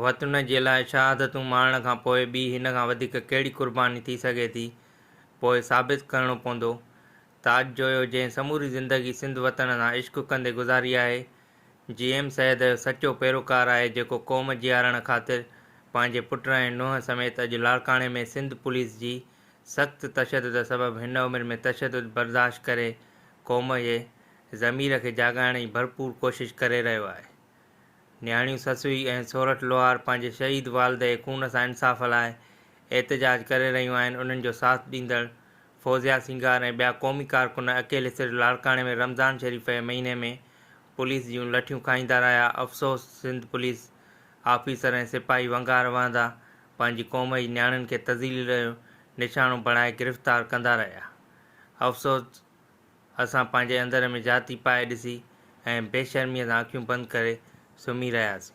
وطن جي لاء شهادتون ماڻڻ کان پوء ٻي هن کان وڌيڪ ڪهڙي قرباني ٿي سگهي ٿي؟ پوء ثابت ڪرڻو پوندو. تاج جويو جنهن سموري زندگي سنڌ وطن سان عشق ڪندي گذاري آهي، جي ايم سيد جو سچو پيروڪار آهي جيڪو قوم جيارڻ خاطر پنهنجي پٽ ۽ نونهن سميت اڄ لاڙڪاڻي ۾ سنڌ پوليس جي سخت تشدد سبب هن عمر ۾ تشدد برداشت ڪري قوم جي ضمير کي جاڳائڻ جي ڀرپور ڪوشش ڪري رهيو آهي. نياڻيون سسئي ۽ سورٺ لوهار پنهنجي شهيد والد جي خون سان انصاف لاء احتجاج ڪري رهيون آهن انهن جو ساٿ ڏيندڙ فوزيا سينگار ۽ ٻيا قومي ڪارڪن اڪيلي سر لاڙڪاڻي ۾ رمضان شريف جي مهيني ۾ پوليس جون لٺيون کائيندا رهيا افسوس سنڌ پوليس آفيسر ۽ سپاهي ونگار وهندا پنهنجي قوم جي نياڻين کي تذليل جو نشانو بڻائي گرفتار ڪندا رهيا افسوس اسان پنهنجي اندر ۾ جهاتي پائي ڏسي ۽ بي شرميء سان اکيون بند ڪري سمهي رهياسين.